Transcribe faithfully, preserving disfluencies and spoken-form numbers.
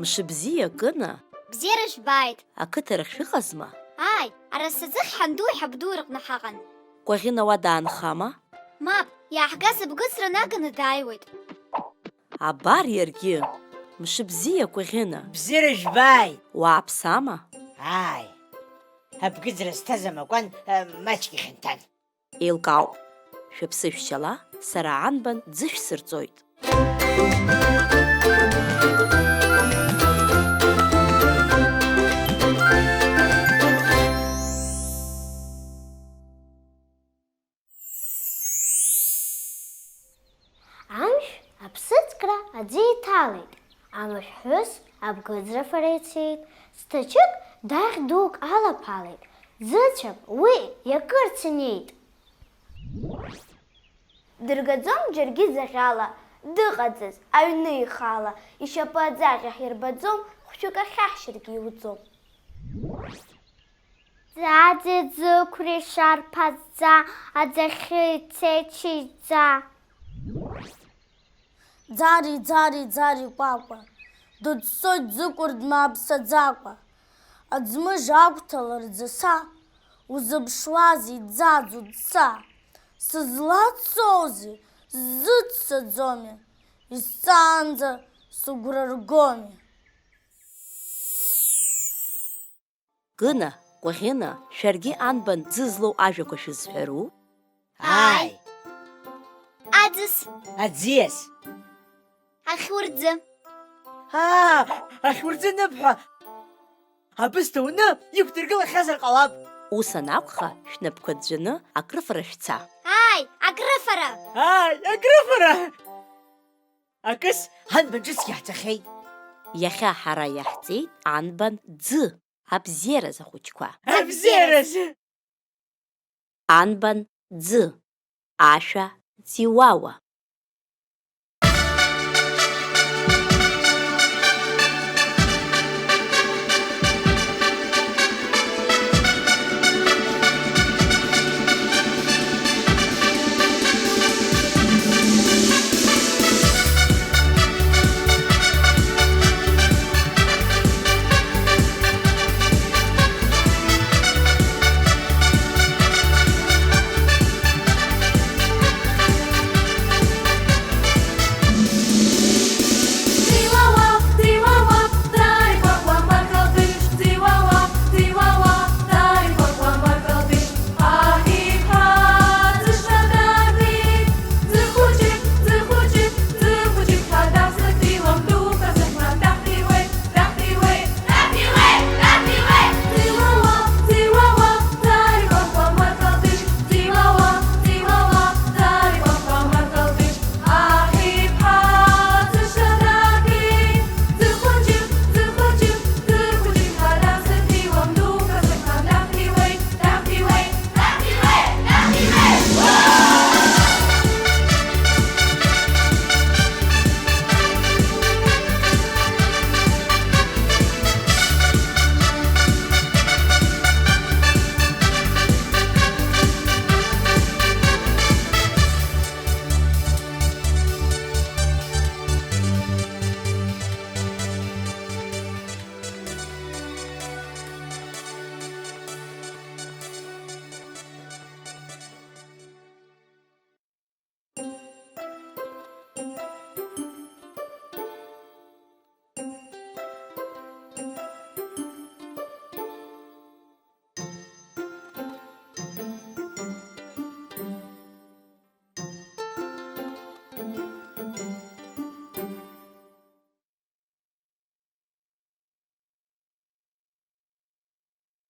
Мшыбзиа, Кына! Бзиара жәбааит! Ақыҭарахь шәыҟазма? Ааи, ара саӡыхь ҳанду ҳабду рҟны ҳаҟан. Кәаӷьына уа даанхама? Мап, иааҳгаз абгыӡра наганы дааиуеит. Абар иаргьы! Мшыбзиа, Кәаӷьына! Бзиара жәбааит! Уааԥсама? Ааи, абгыӡра зҭаз амакәан, э, маҷк ихьанҭан. Еилкаауп. Шәыԥсы шәшьала, сара анбан ӡы шәсырҵоит. Амшә аԥсыӡкра аӡы иҭалеит, амшәҳәыс абгыӡра фара ицеит, зҭаҷык даӷь дук алаԥалеит, ӡыцәак уи иакырц инеит. Дыргаӡом џьаргьы ӡаӷьала, дыҟаӡаз аҩны ихала, ишьапы аӡаӷьа ҳирбаӡом, хәшәык ахьаҳшьыргьы иуӡом. Ӡаӡа ӡықәреи шарԥазӡа, аӡахьы ицеит шьыжьӡа. Ӡари, ӡари, ӡари кәакәа, дыӡсоит ӡыкәыр дмааԥсаӡакәа. Аӡмыжь агәҭа ларӡаса, узыԥшуазеи, ӡаӡу, ӡса? Сызлацозеи, сзыццаӡомеи, исҵаанӡа сыгәра ргомеи? Кына, Кәаӷьына, шәаргьы анбан ӡы злоу ажәақәа шәызҳәару? Ааи. Аӡыс. Аӡиас. Ахьурӡы. Аа, ахьурӡы ныԥҳәа! Абысҭа уны иқәдыргылахьазар ҟалап. Ус анакәха, шәнапқәа ӡәӡәаны акрыфара шәца. Ааи, акрыфара! Ааи, акрыфара! Акыс, ҳанбан ҿыцк иаҳҵахьеит. Иахьа ҳара иаҳҵеит анбан ӡы, абзиаразы ахәыҷқәа. Абзиаразы! Анбан ӡы, ашәа ӡиуауа.